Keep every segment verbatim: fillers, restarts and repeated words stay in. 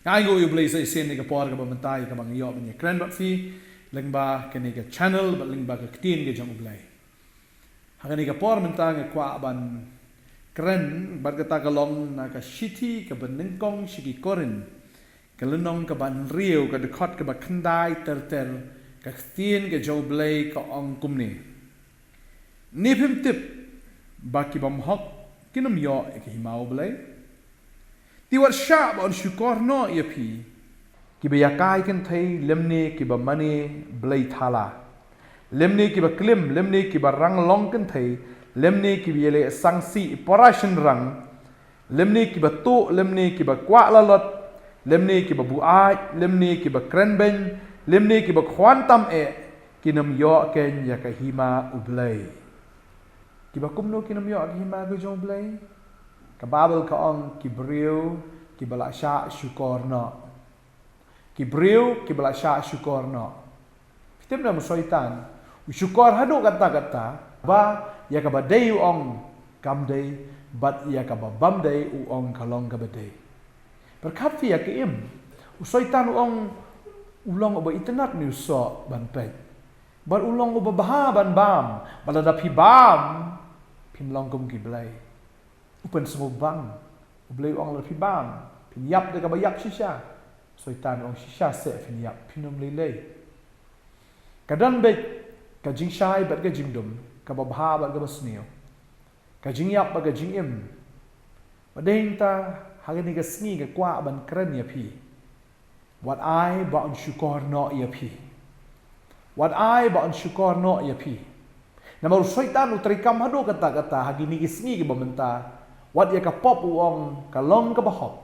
Nga ai nguh ïa U Blei sa shisien ïa ka por kaba mynta ïa kaba nga ïoh ban ïakren bad phi lyngba kane ka channel bad lyngba ka ktien ka jong U Blei. Ha kane ka por mynta nga kwah ban kren bad kata ka long na ka shithi kaba nyngkong sha ki Korinth, ka lynnong kaba hynriew, ka dkhot kaba khyndai ter ter. Ka ktien ka jong U Blei ka ong kumne: Ne phim tip ba ki bymhok kin ym ïoh ïa ka hima U Blei? Te wat shah ba yn shukor noh ïa phi, kiba ïakai kynthei, lymne kiba mane blei thala, lymne kiba klim, lymne kiba rang long kynthei, lymne kiba ïaleh sangsi para shynrang, lymne kiba tuh, lymne kiba kwah lalot, lymne kiba buaid, lymne kiba krenbeiñ, lymne kiba khwan tam eh, kin ym ïoh keiñ ïa ka hima U Blei. Kiba kumno kin ym ïoh ïa ka hima ka jong U Blei? Ka Baibl ka ong ki briew kiba la shah shukor noh. Ki briew kiba la shah shukor noh. Phi tip ne em, u Soitan u shukor haduh katta katta ba ïa kaba dei u ong kam dei, bad ïa kaba bym dei u ong ka long kaba dei. Pyrkhat phi ïa ka im, u Soitan u ong u long uba itynnad ne u soh ban peit. Bad u long uba bha ban bam, bad lada phi bam, phim long kum ki blei. U pynsngewbang. U Blei u ong lada phi bam, phin ïap da kaba ïap shisha. Soitan u ong shisha seh phin ïap, phin ym lei lei. Ka don beit ka jingshai bad ka jingdum, kaba bha bad kaba sniew, ka jingïap bad ka jingim. Bad dei nangta ha kane ka sngi nga kwah ban kren ïa phi. Wat ai ba yn shukor noh ïa phi. Wat ai ba yn shukor noh ïa phi. Namar u Soitan u treikam haduh katta katta ha kine ki sngi kiba mynta. Wat ïa ka pop u ong ka long kaba hok,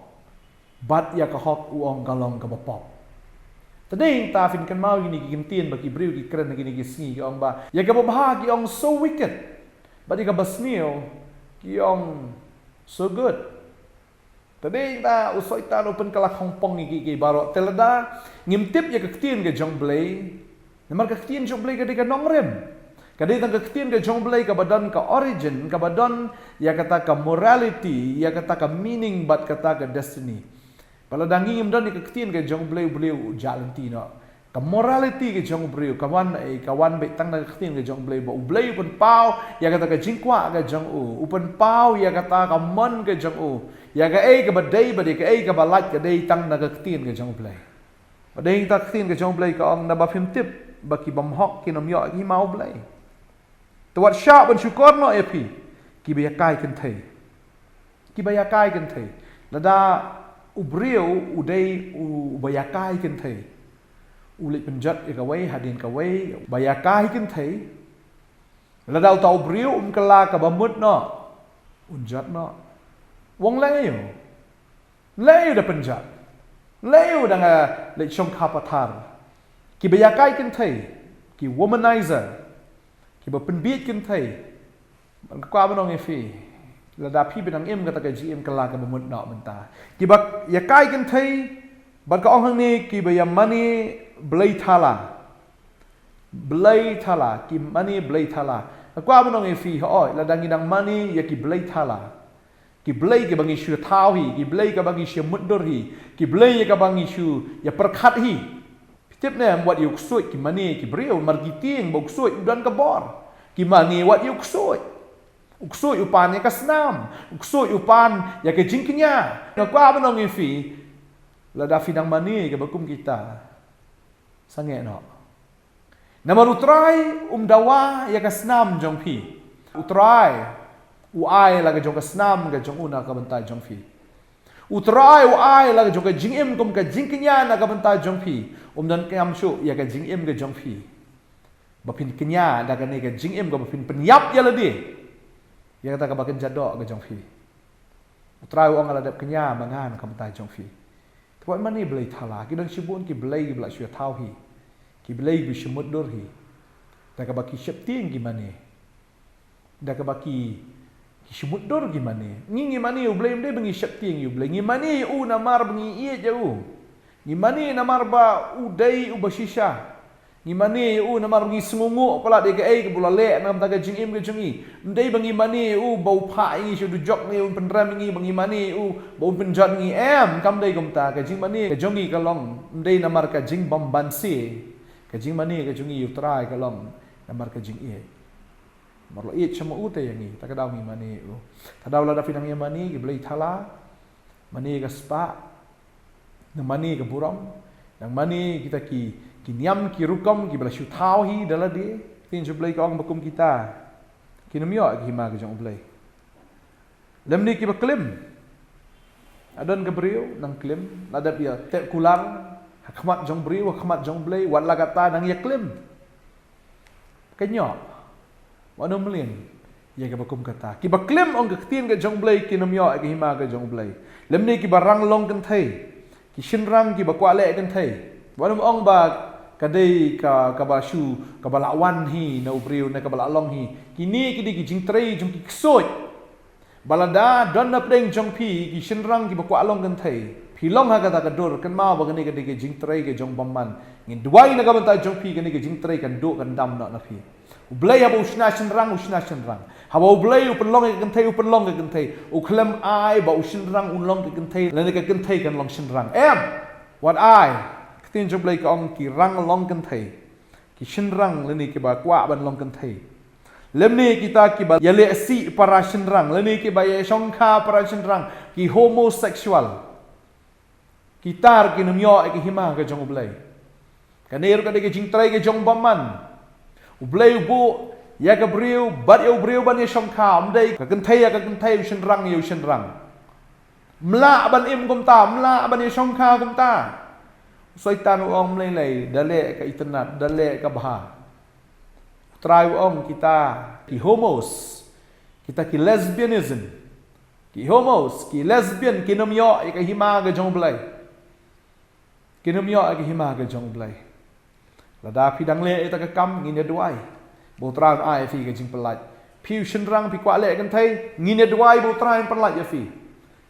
bad ïa ka hok u ong ka long kaba pop. Te dei nangta phin kynmaw ïa kine ki ktien ba ki briew ki kren ha kine ki sngi, ki ong ba ïa kaba bha ki ong so wicked, bad ïa kaba sniew ki ong so good. Te dei nangta u Soitan u pynkylla khongpong ïa kiei kiei baroh. Te lada ngim tip ïa ka ktien ka jong U Blei, namar ka ktien jong U Blei ka dei ka nongrim. Ka dei tang ka ktien ka jong U Blei kaba don ka origin, kaba don ïa kata ka morality, ïa kata ka meaning bad kata ka destiny. Bad lada ngim don ïa ka ktien ka jong U Blei, U Blei u jah lynti noh. Ka morality ka jong u briew ka wan, eh, ka wan beit tang na ka ktien ka jong U Blei, ba U Blei u pynpaw ïa kata ka jingkwah ka jong u, u pynpaw ïa kata ka mon ka jong u, ïa kaei kaba dei bad ïa kaei kaba lait ka dei tang na ka ktien ka jong U Blei. Bad dei nangta ka ktien ka jong U Blei ka ong, naba phim tip ba ki bymhok kin ym ïoh ïa ka hima U Blei. Te wat shah ban shukor noh ïa phi, kiba ïakai kynthei. Kiba ïakai kynthei. Lada u briew u dei u, uba ïakai kynthei, u leit pynjot ïa kawei hadien kawei, ba ïakai kynthei. Lada uta u briew um kylla kaba mut noh, un jot noh. U ong lei u. Lei u da pynjot. Lei u da nga leit shong kha pathar. Kiba ïakai kynthei, ki womanizer, kiba pynbieit kynthei. Nga kwah ban ong ïa phi, lada phi ba dang im kata ka jingim kylla kaba mut noh mynta. Kiba ïakai kynthei, bad ka ong hangne kiba ïa mane blei thala. Blei thala, ki mane blei thala. Nga kwah ban ong ïa phi, hooid, lada ngi dang mane ïa ki blei thala, ki blei kiba ngi shu thaw hi, ki blei kiba ngi shu mutdur hi, ki blei ïa kiba ngi shu ïa pyrkhat hi. Phi tip ne em, wat ïa u ksuid ki mane ki briew, namar ki tieng ba u ksuid u don ka bor. Ki mane wat ïa u ksuid. U ksuid u pan ïa ka snam, u ksuid u pan ïa ka jingkñia. Nga kwah ban ong ïa phi, lada phi dang mane kaba kum kita, sangeh noh. Namar U Trai um dawa ïa ka snam jong phi. U Trai u ai la ka jong ka snam ka jong u na ka bynta jong phi. U Trai u ai la ka jong ka jingim kum ka jingkñia na ka bynta jong phi. Um donkam shuh ïa ka jingim ka jong phi ba phin kñia da kane ka jingim kaba phin pynïap ïa lade ïa kata kaba kynja doh ka jong phi. U Trai u ong, nga la dep kñia ma nga na ka bynta jong phi. Te wat mane blei thala, ki don shibun ki blei kiba la shu thaw hi, ki blei kiba shu mutdur hi. Da kaba ki sheptieng ki mane. Da kaba ki, ki shu mutdur ki mane. Ngi, ngi mane ïa U Blei ym dei ba ngi sheptieng ïa U Blei. Ngi mane ïa u namar ba ngi ïeit ïa u. Ngi mane namar ba u dei uba shisha. Ngi mane ïa u namar ngi sngewnguh palat ïa kaei kaba u la leh na ka bynta ka jingim ka jong ngi. Ym dei ba ngi mane ïa u ba u phah ïa ngi sha u dujok, ngi un pynrem ïa ngi, ba ngi mane ïa u ba un pynjot ïa ngi. Em, kam dei kumta. Ka jingmane ka jong ngi ka long ym dei namar ka jingbymbanse. Ka jingmane ka jong ngi ïa u Trai ka long namar ka jingïeit. Namar u la ïeit sha ma u te ïa ngi, ta ka daw ngi mane ïa u. Ta ka daw lada phi nang ïa mane ki blei thala, mane ka spah, nang mane ka burom, nang mane kita ki, ki niam ki rukom kiba la shu thaw hi da lade. Ktien jong u Blei ka ong ba kum kita kin ym ïoh ïa ka hima ka jong u Blei. Lymne kiba klim. Ka don ka briew nang klim, la dep ïa teh kular ha khmat jong briew, ha khmat jong u Blei, wat la katta nang ïa klim. Ka ïoh. Wat nym mlien ïa kaba kum kata. Kiba klim, ong ka ktien ka jong u Blei, kin ym ïoh ïa ka hima ka jong u Blei. Lymne kiba rang long kynthei, ki shynrang kiba kwah leh kynthei. Wat nym ong ba ka dei ka, kaba shu, kaba la wan hi na u briew ne kaba la long hi. Kine ki dei ki jingtrei jong ki ksuid. Ba lada don na pdeng jong phi ki shynrang kiba kwah long kynthei, phi long ha kata ka dur, kynmaw ba kane ka dei ka jingtrei ka jong bymman. Ngin duwai na ka bynta jong phi, kane ka jingtrei kan duh kan dam noh na phi. U Blei haba u shna shynrang, u shna shynrang. Haba u Blei u pynlong ïa ka kynthei, u pynlong ïa ka kynthei. U khlem ai ba u shynrang un long ka kynthei lane ka kynthei kan long shynrang. Em. Wat ai. Ka ktien jong u Blei ka ong ki rang long kynthei, ki shynrang lane kiba kwah ban long kynthei. Lymne kita kiba ïaleh sih para shynrang, lane kiba ïashongkha para shynrang, ki homosexual. Kita ruh kin ym ïoh ïa ka hima ka jong u Blei. Kane ruh ka dei ka jingtrei ka jong bymman. U Blei u buh ïa ka briew bad ïa u briew ban ïashongkha, ym dei ka kynthei ïa ka kynthei, u shynrang ïa u shynrang. Ym lah ban im kumta, ym lah ban ïashongkha kumta. U Soitan u ong ym lei lei, da leh ka itynnad, da leh ka bha. U Trai u ong kita ki homos, kita ki lesbianism, ki homos, ki lesbian, kin ym ïoh ïa ka hima ka jong u Blei. Kin ym ïoh ïa ka hima ka jong u Blei. Lada phi dang leh ïa kata ka kam, ngin ïa duwai ba u Trai un ai ïa phi ka jingpynlait. Phi u shynrang, phi kwah leh kynthei, ngin ïa duwai ba u Trai un pynlait ïa phi.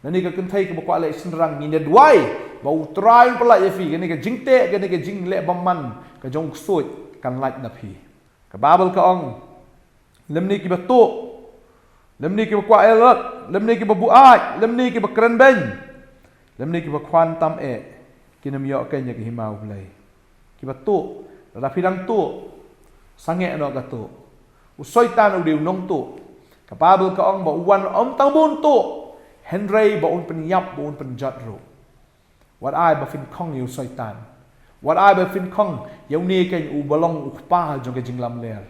Lane ka kynthei kaba kwah leh shynrang, ngin ïa duwai ba u Trai un pynlait ïa phi. Kane ka jingteh, kane ka jingleh bymman ka jong u ksuid kan lait na phi. Ka Baibl ka ong, lymne kiba tuh, lymne kiba kwah ïalat, lymne kiba buaid, lymne kiba kren beiñ, lymne kiba khwan tam eh, kin ym ïoh keiñ ïa ka hima u Blei. Kiba tuh, lada phi dang tuh, sangeh noh ka tuh. U Soitan u dei u nongtuh. Ka Baibl ka ong ba u wan ym tang ba un tuh, hynrei ba un pynïap, ba un pynjot ruh. Wat ai ba phin khong ïa u Soitan. Wat ai ba phin khong ïa une keiñ uba long u kpa jong ka jinglamler.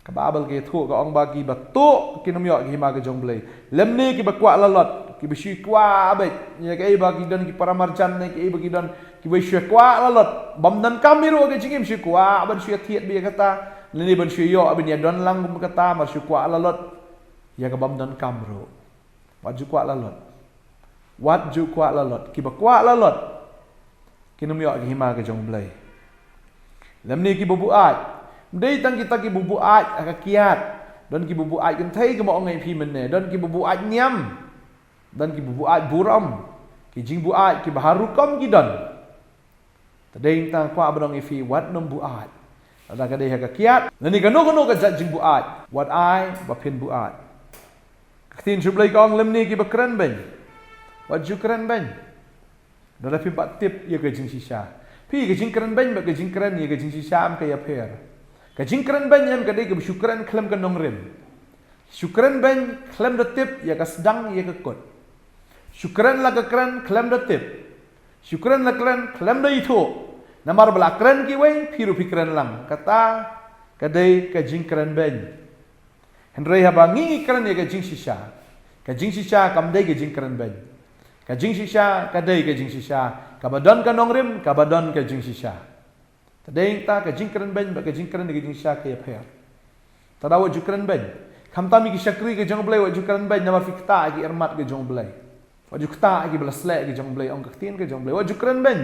Ka Baibl ka ïathuh ka ong ba kiba tuh kin ym ïoh ïa ka hima ka jong u Blei. Lymne kiba kwah lalot, kiba shu kwah beit ïa kaei ba ki don ki paramarjan ne kaei ba ki don, kiba shu kwah lalot. Bym donkam hi ruh ka jingim, shu kwah ban shu ïathied beit ïa kata, lane ban shu ïoh ban ïadon lang kum kata, namar shu kwah lalot ïa ka bym donkam ruh. Wat ju kwah lalot. Wat ju kwah lalot. Kiba kwah lalot kin ym ïoh ïa ka hima ka jong u Blei. Lymne kiba buaid. Ym dei tang kita kiba buaid ha ka kiad. Don kiba buaid kynthei, kumba ong ïa phi mynne. Don kiba buaid niam. Don kiba buaid burom. Ki jingbuaid kiba har rukom ki don. Te dei tang kwah ban ong ïa phi, wat nym buaid. Lada ka dei ha ka kiad, lane kano kano ka jait jingbuaid, wat ai ba phin buaid. Ka ktien jong u Blei ka ong, lymne kiba kren beiñ, wat ju kren beiñ. Lada phim pat tip ïa ka jingshisha. Phi, ka jingkren beiñ bad ka jingkren ïa ka jingshisha em ka ïapher. Ka jingkren beiñ em ka dei kaba shu kren khlem ka nongrim. Shu kren beiñ khlem da tip ïa ka sdang ïa ka kut. Shu kren la ka kren khlem da tip. Shu kren la kren khlem da ithuh. Namar ba la kren kiwei, phi ruh phi kren lang. Kata ka dei ka jingkren beiñ. Hynrei haba ngi ngi kren ïa ka jingshisha, ka jingshisha kam dei ka jingkren beiñ. Ka jingshisha ka dei ka jingshisha. Kaba don ka nongrim, kaba don ka jingshisha. Te dei ta ka jingkren beiñ bad ka jingkren ïa ka jingshisha ka ïapher. Te da wat ju kren beiñ. Khamtam ïa ki shakri ka jong u Blei wat ju kren beiñ namar phi ktah ïa ki armat ka jong u Blei. Wat ju ktah ïa kiba la sleh ka jong u Blei, ong ka ktien ka jong u Blei. Wat ju kren beiñ.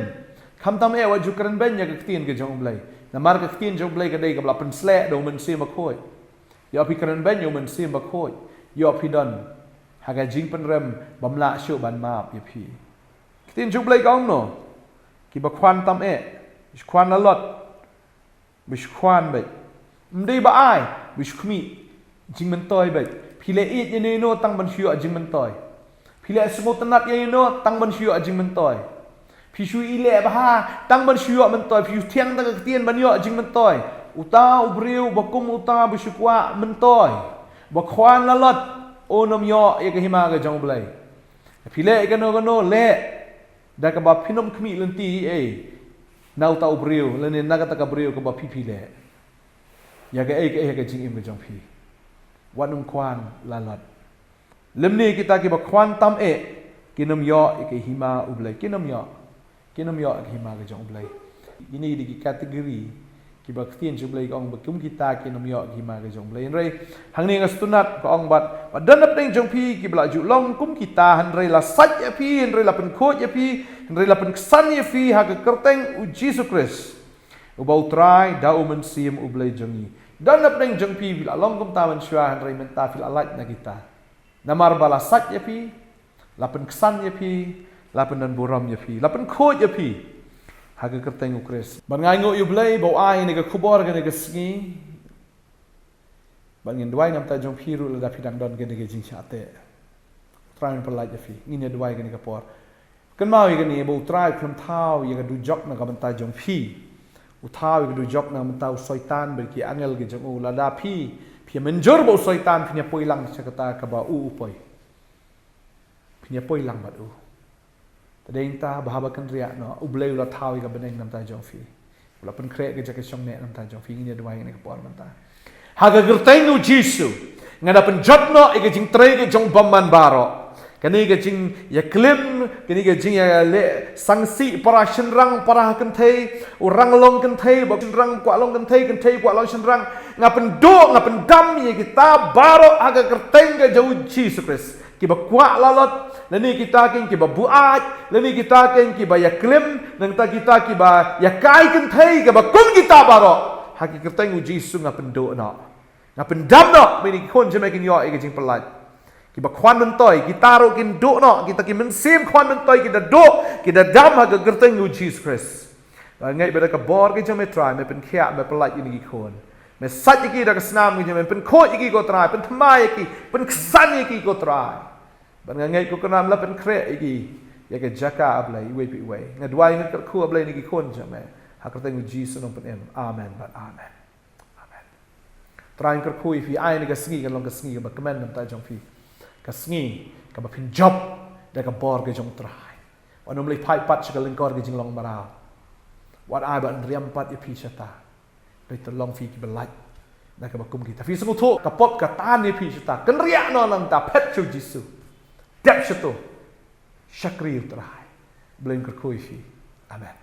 Khamtam eh wat ju kren beiñ ïa ka ktien ka jong u Blei. Namar ka ktien jong u Blei ka dei kaba la pynsleh da u Mynsiem Bakhuid. Ïoh phi kren beiñ ïa u Mynsiem Bakhuid, ïoh phi don ha ka jingpynrem bym lah shuh ban map ïa phi. Ktien jong u Blei ka ong no, kiba khwan tam eh, khwan lalot, ba shu khwan beit. Ym dei ba ai ba shu khmih jingmyntoi beit. Phi leh ïeit ïa no tang ban shu ïoh jingmyntoi. Phi leh sngewtynnat ïa no tang ban shu ïoh jingmyntoi. Phi shu ïaleh bha tang ban shu ïoh myntoi. Phi shu thiang da ka ktien ban ïoh jingmyntoi. Uta u briew ba kum uta ba shu kwah myntoi, ba khwan lalot, un ym ïoh ïa ka hima ka jong U Blei. Phi leh ïa kano kano, leh da kaba phin ym khmih lynti ei na uta u briew lane na kata ka briew kaba phi phi leh ïa kaei kaei ha ka jingim ka jong phi. Wat nym khwan lalot. Lymne kita kiba khwan tam eh kin ym ïoh ïa ka hima U Blei, kin ym ïoh. Kin ym ïoh ïa ka hima ka jong U Blei. Kine ki dei ki category kiba ka ktien jong U Blei ka ong ba kum kita kin ym ïoh ïa ka hima ka jong U Blei. Hynrei hangne nga sngewtynnat ka ong bad ba don napdeng jong phi kiba la ju long kum kita, hynrei la sait ïa phi, hynrei la pynkhuid ïa phi, hynrei la pynksan ïa phi ha ka kyrteng U Jisu Khrist, uba U Trai, da U Mynsiem U Blei jong ngi. Don napdeng jong phi, phi la long kumta mynshuwa, hynrei mynta phi la lait na kita. Namar ba la sait ïa phi, la pynksan ïa phi, la pyndonburom ïa phi, la pynkhuid ïa phi ha ka kyrteng U Khrist. Bad nga ainguh ïa U Blei ba u ai ïa kane ka khubor kane ka sngi. Bad ngin duwai namar jong phi ruh lada phi dang don kane ka jingshah teh. U Trai un pyllait ïa phi. Ngin ïa duwai kane ka por. Kynmaw ïa kane ba U Trai u khlem thaw ïa ka dujok na ka bynta jong phi. U thaw ïa ka dujok na ka bynta u Soitan bad ki angel ki jong u. Lada phi, phi mynjur ba u Soitan, phin ïa poi lang sha kata kaba u u poi. Phin ïa poi lang bad u. Te dei nangta ba haba kynriah noh, U Blei u la thaw ïa ka bneng namar jong phi. U la pynkhreh ka jaka shong neh namar jong phi. Ngin ïa duwai ïa kane ka por mynta. Ha ka kyrteng U Jisu, nga da pynjot noh ïa ka jingtrei ka jong u bymman baroh. Kane ka jingïaklim, kane ka jingïaleh sangsi para shynrang, para kynthei, u rang long kynthei, ba shynrang kwah long kynthei, kynthei kwah long shynrang. Nga pynduh, nga pyndam ïa kita baroh ha ka kyrteng ka jong U Jisu Khrist. Kiba kwah lalot, lane kita kin kiba buaid, lane kita kin kiba ïaklim, nangta kita kiba ïakai kynthei, kiba kum kita baroh. Ha ka kyrteng U Jisu nga pynduh noh. Nga pyndam noh, ba ine ki khun jong me kin ïoh ïa ka jingpyllait. Kiba khwan myntoi, kita ruh kin duh noh, kita ki mynsiem khwan myntoi, ki da duh, ki da dam ha ka kyrteng U Jisu Khrist. Nga ngeit ba da ka bor ka jong me Trai, me pynkhiah, me pyllait ïa ine ki khun. Me sait ïa ki da ka snam ka jong me, pynkhuid ïa ki ko Trai, pynthymmai ïa ki, pynksan ïa ki ko Trai. Bad nga ngeit ko Kynrad me la pynkhreh ïa ki ïa ka jaka, A Blei, iwei pa iwei. Nga duwai, nga kyrkhu, A Blei, ïa ine ki khun jong me. Ha ka kyrteng U Jisu ngan pynim. Amen bad amen. Amen. Trai, nga kyrkhu ïa phi, ai ïa kane ka sngi kan long ka sngi kaba kmen namar jong phi. Ka sngi kaba phin jop da ka bor ka jong U Trai. Wat nym leit phai pat sha ka lyngkor ka jinglong mraw. Wat ai ba yn riam pat ïa phi shata. Hynrei to long phi kiba lait na kaba kum kita. Phi sngewthuh ka pop ka tan ïa phi shata. Kynriah noh nangta, phet sha U Jisu. Dep shato. Shakri U Trai. Blei un kyrkhu ïa phi. Amen.